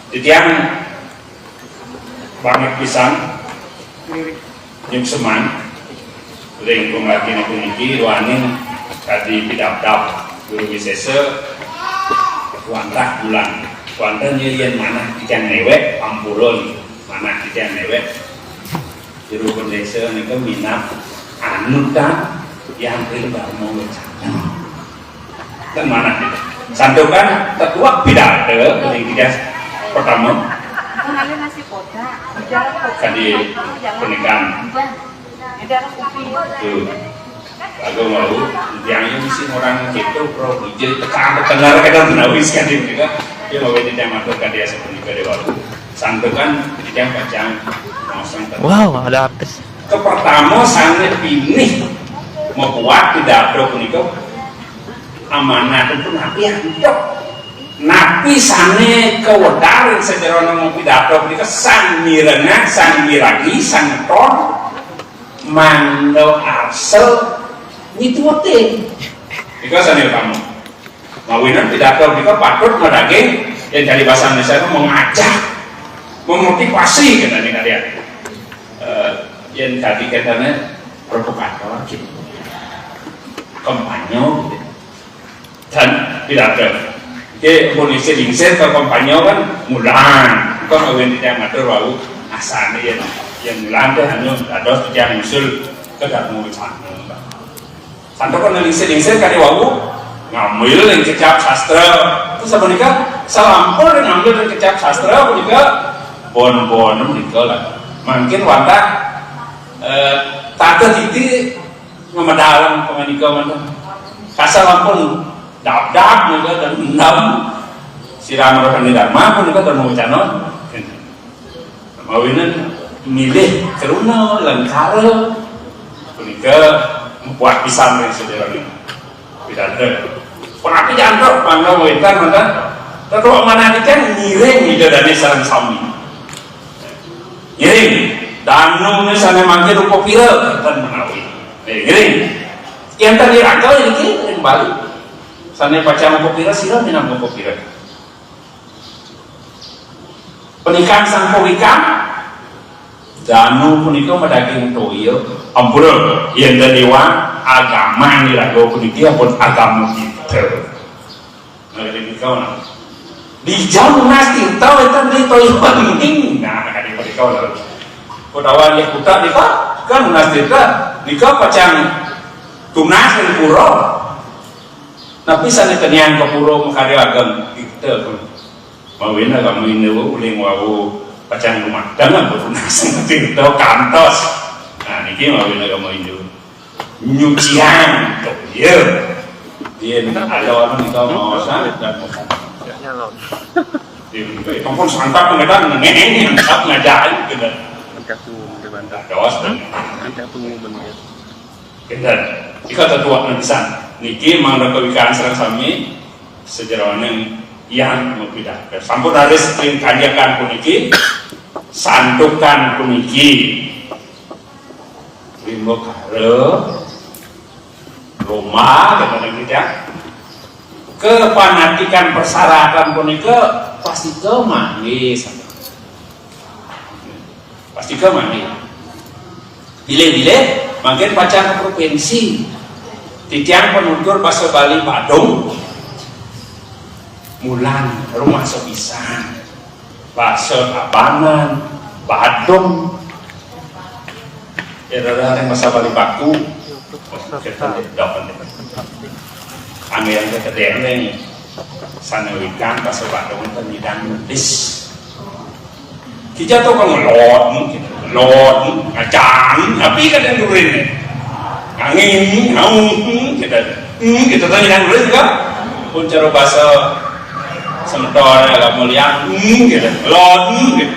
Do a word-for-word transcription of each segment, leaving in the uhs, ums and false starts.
Titiang banget pisan nyukseman ring pamargin puniki duaning kadi pidabdab Guru Wisésa wantah bulan. Wantah nyén manah titiang néwék, ampura, manah titiang néwék. Jero Bendésa nika minab anutan yang ring Dharma Wacana. Ten manah nika. Santukan tetuek pidarta ring tiga pertama. Kadi pernikahan. Tuh. Lagu mau, yang ini sih orang gitu, bro, jadi tekan tenar kadang menawi sekali juga. Dia mau ini yang matur kadi asa punika dewa. Santukan titiang pacang ngoseng. Wow, ada artis. Kepertama sané pinih mabuat pidarta punika amanah pun napi antuk. Napi sané kawedar sajeroning pidarta punika sang mirengah, sang miragi, sang ngeton, mangda arsa mituetin. Nika sané utama. Mawinan pidarta punika patut madaging yén kadi basa Indonesia mengajak, memotivasi kénten kalian. Eh, yén kadi kénten provokator gitu. Kampanye gitu. Dan pidarta. Oké, mun lingsir-lingsir ka kampanye kan mulang. Kok kawin titiang matur wau asané yén yén mulang téh anu dados titiang nyusul ke Dharma Wacana. Santukan lingsir-lingsir kadi wau ngambil ring kecap sastra. Terus apa nika? Salampur ngambil ring kecap sastra apa nika? Bon-bon nika lah. Mangkin wantah eh, tata titi ngemedalang pangandika manten. Kasar ampun dabdab nika dan endam siram rohani dharma pun nika dan mawacana. Mawinan milih karuna lengkara punika mabuat pisan ring sadaya pidarta. Punapi jantuk mangga wénten manten. Tetuek manah nika ngiring Ida Dané sareng sami. Ngiring. Danuné sané mangkin rupa pira kénten menawi. Eh, ngiring. Yén tadi raga niki ring Bali. Sané pacang rupa pira sira minab rupa pira. Pernikahan sang pawikang, danu punika madaging toya. Ampura, yén déwa agama iraga puniki ampun agama kita. Nah, kadi punika, nah. Dija nunas tirta wénten ring toya bening. Nah, kadi punika, nah. Utawi nggih kuta nika, kan nunas tirta. Nika pacang tunas ring pura. Napi sané teniang ka pura makarya ageng tirta. Mawinan agama Hindu uling wau pacang lumaktang ampun tunas tirta kantos. Nah, niki mawinan agama Hindu. Nyucian toya. Yén ada orang kita mau dan mau. Ampun santap ngedan ngene santap ngajain gitu. Angkat tuh, gitu, Bang. Dos. Angkat tuh, bener. Kinten. Ika tetuak pisan. Niki mangda kawikaan sareng sami sajeroning yang mapidarta. Sampun raris ring kanjekan puniki, santukan puniki. Wimbakara, Roma, kadang-kadang gitu ya. Kepanatikan persyaratan punika pastika manggih. Pastika manggih. Bilih-bilih mangkin pacang provinsi. Titiang penutur basa Bali Badung. Mulan rumah sepisan. Basa Tabanan, Badung. Ya, dadah yang basa Bali baku. Kita dok. Angin yang kedéng nih. Sané wikan basa Badung teh nyidang nulis. Kita tuh kan ngelot, ngelot, ngajang, tapi kadang durin nih. Angin, ngaung, kita, hmm, kita tuh nyidang nulis juga. Pun cara basa semeton agak mulia, hmm, gitu. Ngelot, hmm, gitu.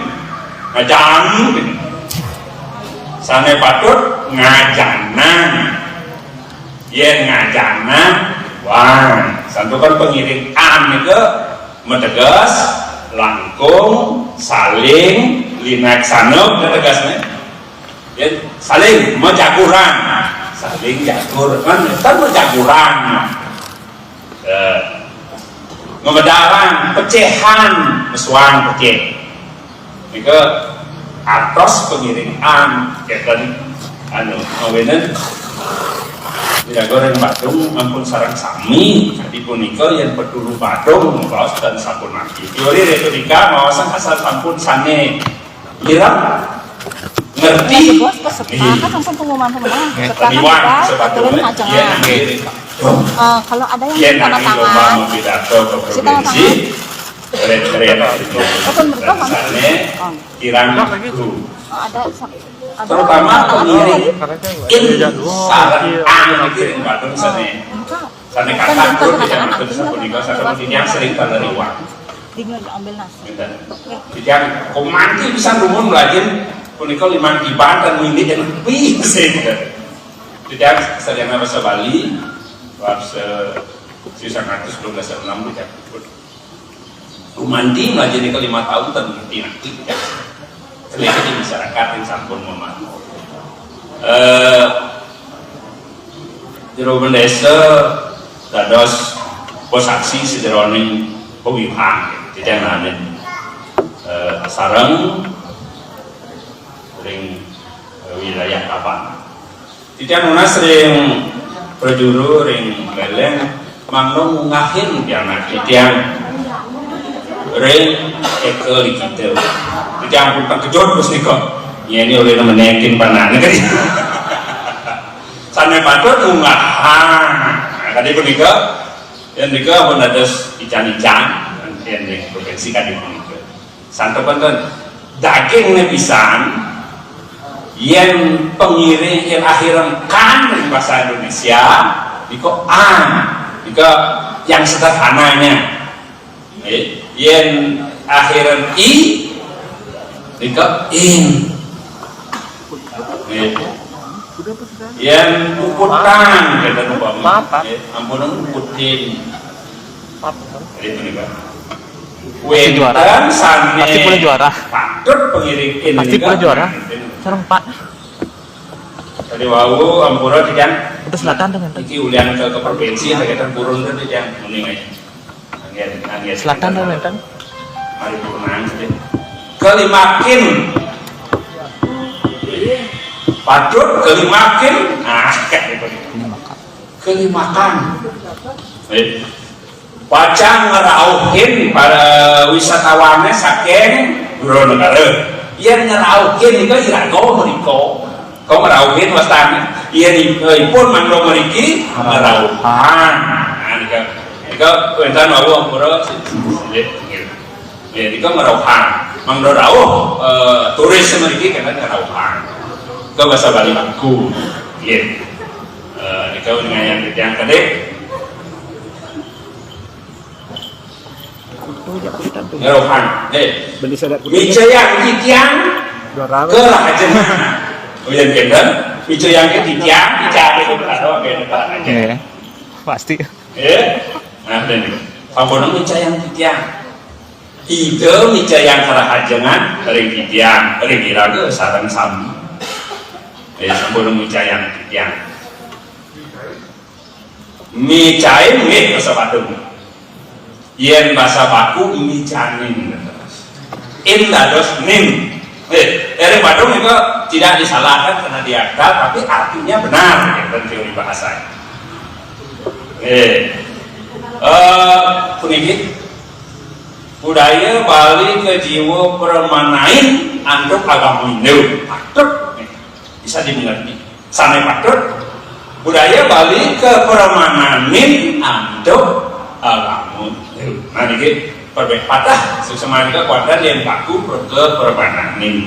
Ngajang, gitu. Sané patut ngajanang. Yén ngajanang, wah, santukan pengiring an nika mateges langkung, saling, linaksana tegesné. Yén saling majaguran, saling jagur kan, kan majaguran. Eh, Ngemedalang, pecéhan, mesuang pecéh. Nika atos pengiring an, ya kan? Anu, ngawinang iraga ring Badung ampun sareng sami. Kadi punika yén peturu Badung mabaos ten sapunapi. Teori retorika maosang asal sampun sané Irang ngerti. Bos, peserta kan langsung pengumuman pemenang. Peserta kan Iwan, juga sebetulnya kebetulan hajangan. Yén nggih. Eh, kalau ada yang Yén tanda nanti lomba tangan, pidato ke provinsi, keren-keren. Kapan berkah, Mas? Sané kirang guru. Oh, ada sa-, ada. Terutama pengiring in sareng ang kiring Badung sané. Sané kata guru tidak betul sapunika, sané titiang sering kaleriwang. Tinggal diambil nasi. Ngéten. Titiang kumanti pisan dumun mlajin punika limang tiban ten mindi nepi sing. Titiang sadayana basa Bali, bab se-, siu sangatus dua belas enam titiang puput. Kumanti mlajin nika lima tahun ten ngerti-ngerti. Sedikit di masyarakat yang sampun memahami. Eh, Jero Bendésa dados posaksi sajeroning pawiwahan, titiang naenin, eh, sareng ring, eh, wilayah Tabanan. Titiang nunas ring prajuru ring Léléng mangda ngunggahin pianak titiang ring Eka Likita. Titiang pun terkejut, Gus, nika. Ya, ini oleh nemenekin panane. Sané patut unggahan. Nah, kadi punika, yén nika pun dados ican-ican, yén ring provinsi kadi punika. Santukan ten, dagingné pisan, yén pengiring, yén akhiran kan ring basa Indonesia, nika an, nika yang sederhananya. Nggih. Yén akhiran i, nika in. Nggih. Yén puputan, kénten umpama. Maaf, Pak. Nggih, ampun, puputin. Maaf, Pak. Jadi, punika. Pasti juara. Wénten sané Pasti boleh juara. Patut pengiring in Pasti nika boleh juara. Sareng, Pak. Tadi wau, ampura, titiang. Udah selatan tuh, ngénten. Iki ulian ke, ke provinsi, ada kita turun ke titiang. Mending aja. Anggen, anggen. Selatan dah, Menten. Mari pulang deh. Kalimakin. Patut kalimakin. Nah, kalimakan. Eh. Pacang ngrauhin para wisatawané saking Gronegara. Yén ngrauhin nika iraga mrika. Kok ngrauhin wastané? Yén i-, ipun mangda mriki ngrauhan. Nah, nika, nika wénten wau ampura si-, si-, si-, nggih. Nggih, nika ngrauhan. Mangda rauh, eh, turis mriki kena ngrauhan. Nika basa Bali baku. Nggih. Eh, nika ngayan titiang kedhik. Ngerohan. Eh. Beli sadat kudu. Micayang titiang. Dua ratus. Kerahajengan. Oh, yang kenten. Micayang titiang, micayang kerahajengan. Iya. Pasti. Eh. Nah, dan sampun micayang titiang. Ida micayang kerahajengan ring titiang, ring iraga sareng sami. Eh, sampun micayang titiang. Micain nggih basa Badung. Yén basa baku micanin. In dados nin. Eh, dari Badung itu tidak disalahkan karena diakal, tapi artinya benar, ya, dalam teori bahasa. Eh, eh, puniki budaya Bali ke jiwa permanain antuk agama Hindu. Patut, eh, bisa dimengerti. Sané patut, budaya Bali kapermananin antuk agama. Nah, niki perbedaan patah, suksma nika kuadran yang baku ke permananin.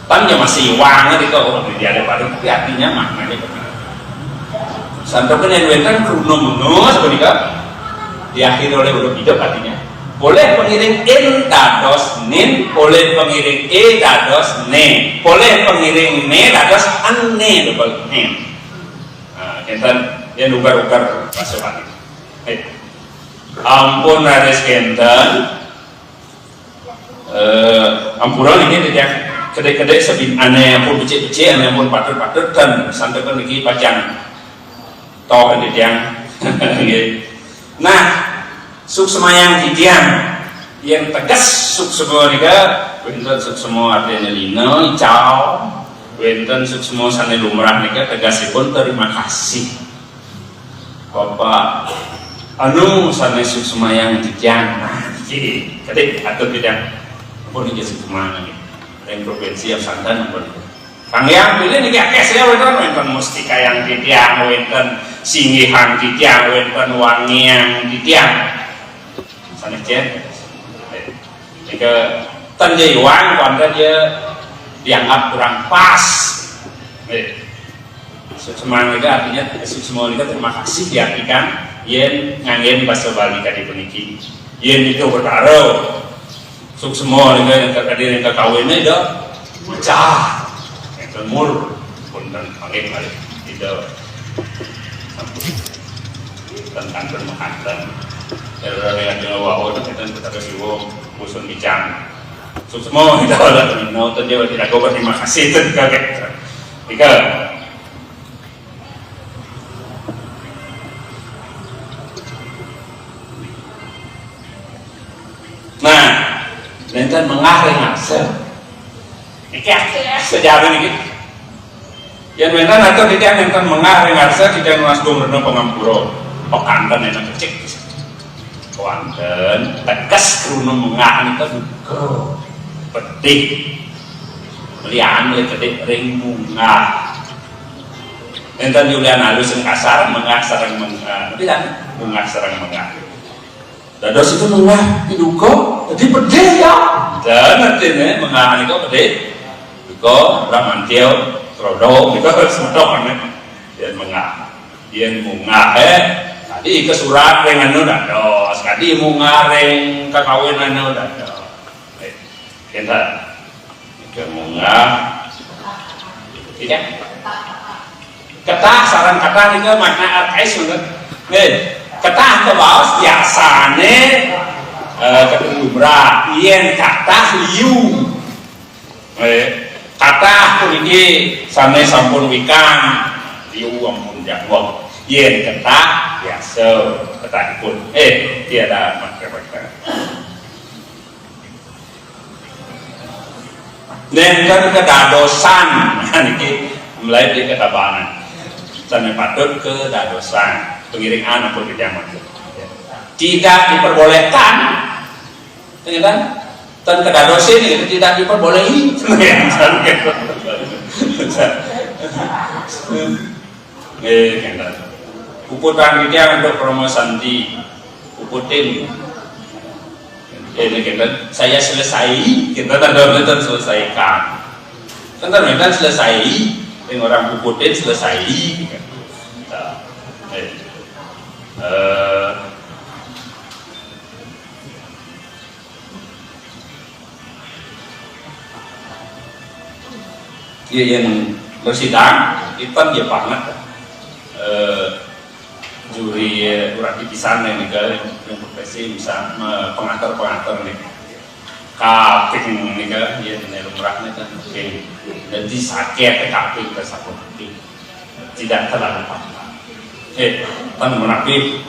Tan ya masih wangen itu orang di ada pada, tapi artinya maknanya benar. Santokan yang wénten kruna menus punika diakhiri oleh huruf hidup artinya. Polih pengiring in dados nin, polih pengiring e dados ne, polih pengiring ne dados ene, double N. Nah, kenten, yén ugar-ugar basa Bali. Eh, ampun raris kenten. Eh, ampura niki titiang kedék-kedék sabin ané ampun becik-becik, ané ampun patut-patut ten santukan niki pacang toh titiang. Nggih. Nah, Suksmayang titiang. Yén teges suksma nika, wénten suksma artiné lina, ical, wénten suksma sané lumrah nika tegesipun terima kasih. Bapak anu sané suksmayang titiang. Nah, niki, kedik atur titiang. Ampun niki suksma niki. Ring provinsi yang santan ampun. Kang Hyang Pilih niki akéh saya wénten, wénten mustikayang titiang, wénten singgihang titiang, wénten wangiang titiang. Sanés cén. Nika ten ja iwang, kuanten ja dianggap kurang pas. Nggih. Suksma nika artinya, suksma nika terima kasih diartikan yén nganggén basa Bali kadi puniki. Yén nika Betara, suksma nika yang kadi yang kakawinné ida pecah. Yang mur, punten, panggih malih. Ida sampun ten kantun makanten. Era yang ada wau itu kita Betara Siwa, Dusun Micang. Suksma nika lah, no, ten ja tidak kau terima kasih ten kakek. Nika. Nah, nénten mengah ring ngarsa. Niki akéh sejarah niki. Yén wénten atur titiang nénten mengah ring ngarsa, titiang nunas gumrena pangampura. Pakanten énak kecik. Wénten teges kruna mengah nika duka. Pedih. Lian kedik ring mungah. Nénten yulian alus ring kasar, mengah sareng mengah. Tapi kan mungah sareng mengah. Dados itu mengah duka, jadi pedih ya. Dan artinya mengah nika pedih. Duka, ora mantil, trodo, nika semeton. Yén mengah. Yén mungah, eh. Tadi ke surat ring anu dados, tadi mungah ring kakawin anu dados. Eh, kénten. Nika mungah. Iya. Ketah sareng katah nika makna arkais, mangga. Nggih. Ketah kabaos biasané, eh, ketemu lumrah. Yén katah liu. Nggih. Katah puniki sané sampun wikang, liu ampun jangkep. Yén ketah biasa, ketahipun. Eh, tiada makna-makna. Nénten kedadosan. Nah, niki mulai di ketabanan. Sané patut kedadosan. Pengiring anak pun kejaman. Tidak diperbolehkan. Ten kedadosin itu tidak diperbolehi. Nggih, kénten. Puputang titiang antuk Parama Santi. Puputin. Ini kita, saya selesai, kita tanda kita selesaikan. Kan tanda selesai, yang orang puputin selesai. Nah, eh, eh, Iya, yang bersidang, itu dia banget. Eh, juri, eh, urang pisan yang nika, yang profesi, misal, eh, pengatur-pengatur nih. Kaping nika, ya, ini lumrah nih kan, kaping. Jadi sakit kaping, ke sapu kaping. Tidak terlalu panjang. Eh, pan menapi.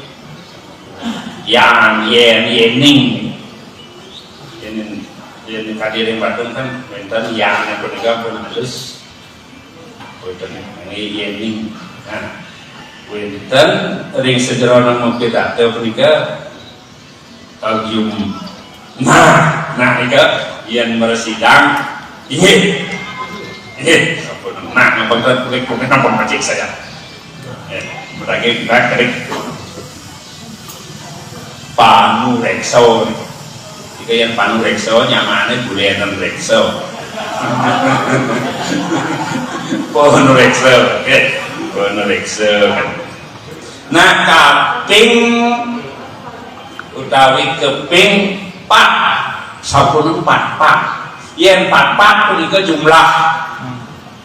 Yang, yen, yening. Yen, yen kadiring Badung kan wénten yang punika pun halus. Wénten yening. Nah, wénten ring sajeroning mapidato punika kagium. Nah, nah nika yen mresidang inggih. Inggih, sampun. Nah, ngapunten kulik kulik napa macik saya. Eh, berarti kita klik. Panureksa. Jika yang panureksa nyamane bulenen reksa. Panureksa, oke. Panureksa. Nah, kaping utawi keping pat, sampun empat pat. Yen pat pat punika jumlah.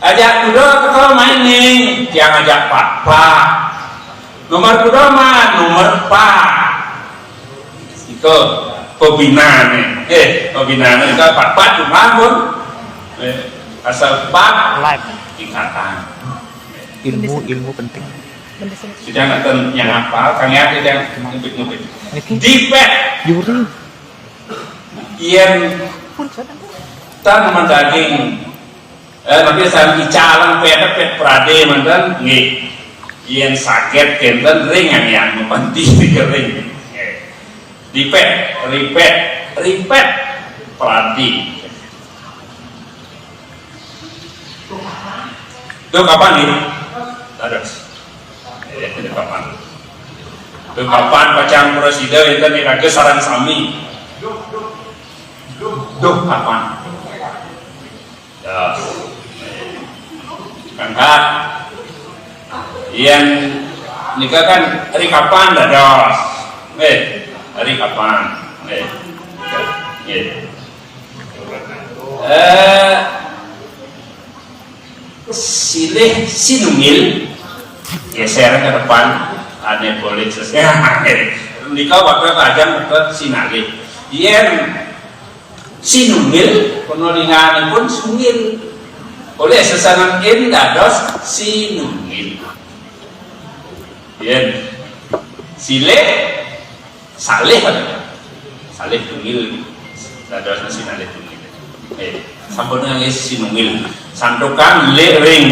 Ajak kuda teka main ning, tiang ajak pat pat. Nomor kuda mah nomor pat. Ika pebinane. Eh, pebinane nika pat pat jumlah pun. Eh, asal pat tingkatan. Ilmu, ilmu penting. Sida ngaten nyang hafal, kang ya sida ngepit-ngepit. Niki dipet. Yuri. Yen tan mendaging, eh, tapi san icalang pet pet prade manten nggih. Yen saged kenten ring yang yang mepenti ring. Nggih. Dipet, ripet, ripet prade. Duh kapan nggih? Dados. Eh, duh kapan? Duh kapan pacang prasida enten iraga sareng sami? Duh kapan? Ya. Kangkat. Yen nika kan ri kapan dados? Eh, ri kapan? Eh. Nggih. Eh, silih sinunggil geser ke depan, ane boleh sesuai. Nika waktu tajam ke sinalih. Yen sinunggil, penulinganipun sunggil. Oleh sesanan in dados sinunggil. Yen silih salih, salih tunggil, dados sinalih tunggil. Eh, sampun ngalih sinunggil. Santukan lih ring.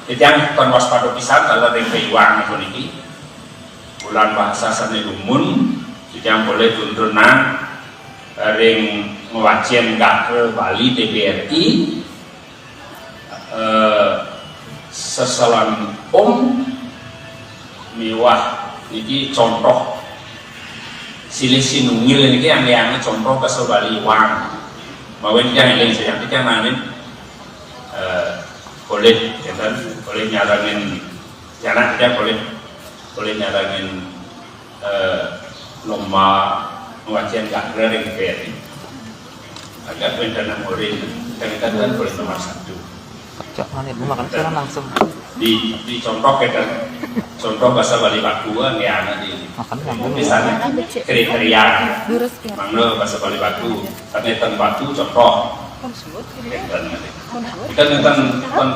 Titiang pun waspada pisan kalau ring keiwang puniki. Bulan bahasa sane dumun, titiang boleh tuntunan ring ngwacen gatra Bali T B R I, eh, seselan om miwah niki contoh silih sinunggil niki yang yang contoh basa Bali wang. Mawen yang eling saya titiang manin, eh, boleh, ya kan? Boleh nyarengin, ya, anak kita boleh, boleh nyarengin, eh, lomba ngwacen gatra ring P R I. Agak wenten nang orin, kadang-kadang boleh nomor satu. Cok, mana ibu makan siang langsung. Di, di contoh ya kan, contoh basa Bali baku kan ya, anak di makan nyambung ya. Misalnya kriteria, mangga basa Bali baku, tapi ten baku contoh. Enten. Kita enten, enten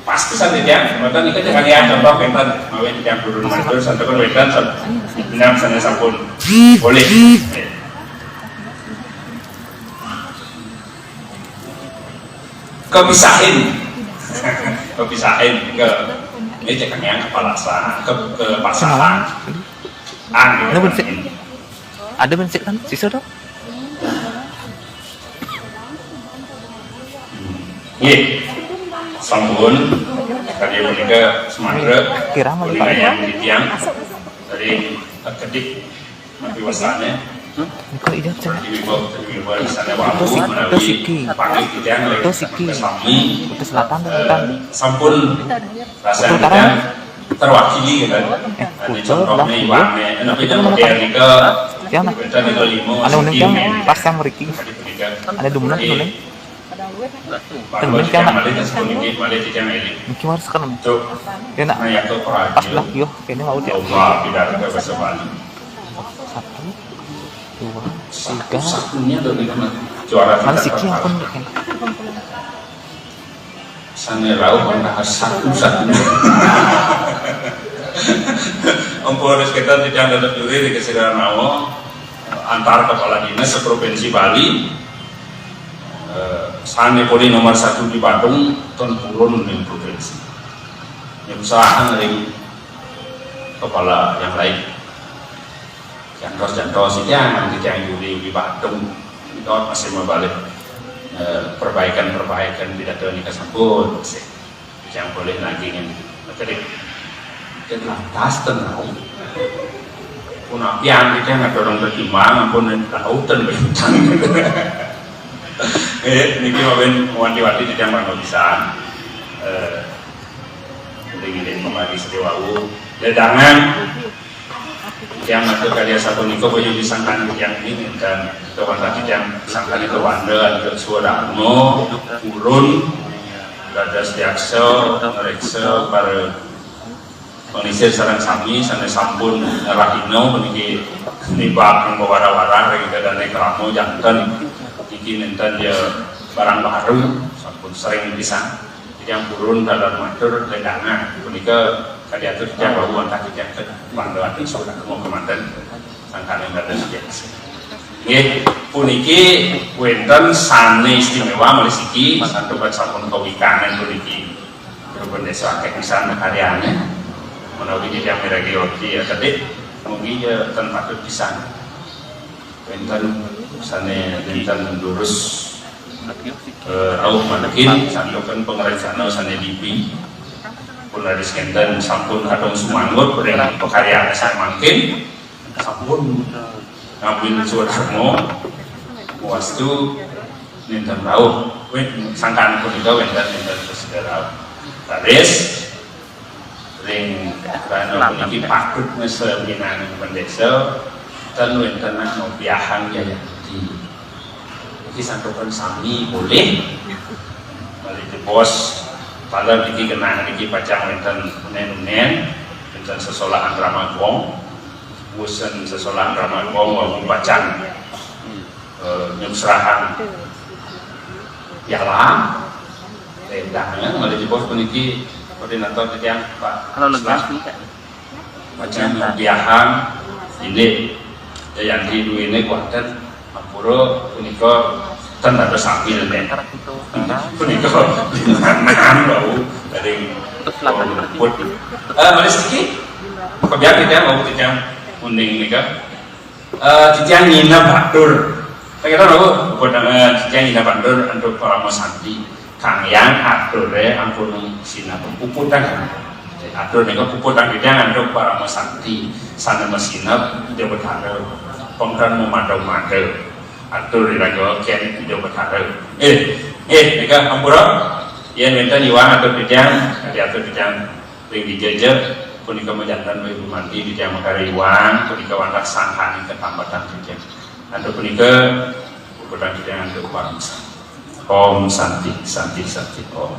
pasti sampai dia, maka kita jangan ya contoh enten, mau yang turun matur, santakan wetan, sam-, enam sana sampun boleh. Kepisahin. Kepisahin ke, ini cek yang kepala sa-, ke, ke pasangan. Ah, gitu. Ada bensik. Ada bensik kan? Sisa dong. Nggih. Sampun. Tadi menika semangat. Kira malu, Pak. Yang titiang. Dari kedik. Tapi wasane. Engko iya, Cak. Ibu, ibu, misalnya waktu itu siki. Menawi pamit titiang. Itu siki. Sami. Itu selatan, eh, selatan. Sampun. Rasa utara. Terwakili, ya kan? Eh, ada contohnya, iya. Iwang, ya. Tapi kan modern itu, ya, nah. Ada unik yang pas yang meriki. Ada dumungan, ada unik. Temen kan, nak. Mungkin harus kan. Tuh. Ya, nak. Nah, yang tuh pas lah, yo. Kayaknya mau dia. Coba, tidak ada bahasa Bali. Satu, dua, tiga. Satu-satunya tuh, gitu, Mas. Juara. Mana kita siki, ampun, kan. Sane rauh mangkah satu-satunya. Ampun, harus kita tidak tetap juri di kesadaran awal antar kepala dinas seprovinsi Bali. Eh, sane polih nomor satu di Badung, ton purun di provinsi. Yang usaha dari kepala yang lain. Jantos-jantos iki yang nanti yang Yuli Yuli Badung. Itu masih mau balik, eh, perbaikan-perbaikan pidato ini kesebut masih. Yang boleh lagi yang jadi dan lantas tenang. Pun api yang kita nggak dorong berkembang, ampun dan lautan berhutang. Eh, niki mawin wanti-wanti tidak mau bisa. Eh, jadi gini, pemagi setiwawu. Ledangan. Yang matur karya sapunika boyo disangkan yang ini dan kawan tadi yang sangkan itu wanda, ada suara no, urun, dadas diaksa, ngereksa, para pengisir sareng sami, sane sampun ngerahino, meniki nibak yang wara-wara, ring dadane keramo janten, iki nenten ya barang baru, sampun sering bisa. Yang purun dalam matur ledangan, punika Kadi atur titiang wau wantah titiang ké pangdawatan surat mau kemanten sangkaning dados biasa. Nggih, puniki wénten sané istiméwa malih siki, santukan sampun kawikanan puniki. Rupun désa akéh pisan karyané. Menawi titiang miragi roti ya tadi, mungkin ya ten patut pisan. Wénten sané wénten durus eh, rauh mangkin santukan pangrencana sané dipi. Pun raris kénten sampun kadung sumanggut ring pakaryan sané mangkin. Sampun ngambil swadharma wastu nénten rauh. Wéh, sangkan punika wénten nénten prasida rauh. Raris ring krana puniki patut ngeseminaning bendésa, ten wénten ngobiahang Jayanti. Iki santukan sami boleh. Malih jebos, taler niki genah niki pacang wénten unen-unen, wénten sesolahan Rama Gong, wusan sesolahan Rama Gong, wau pacang eh, nyuksrahang piala. Lédang ya, malih jebos puniki koordinator titiang Pak Kalau lega Islah. Sih, Kak. Pacang biahang indik Jayanti duwéné kuwaten ampura punika ten dados sambil nih. Punika nahan bau dari Terus lakukan seperti put. Eh, malih sedikit. Kebiar titiang bau titiang munding nika. Eh, titiang nyineb atur. Kira lho, padha, eh, titiang nyineb atur antuk Parama Santi. Kang Yang aturé ampun sineb puputang. Atur nika puputang titiang antuk Parama Santi. Sané masineb Ida Betara. Pengken mamada-mada. Atur iraga kén Ida Betara. Eh, eh, nika ampura. Yén wénten iwang atur titiang, atur titiang. Ring dija ja punika majanten Ibu Manti titiang makariwang punika wantah sangkaning katambetan titiang. Antuk punika puputang titiang antuk Parama Santi. Om Santi, Santi, Santi, Om.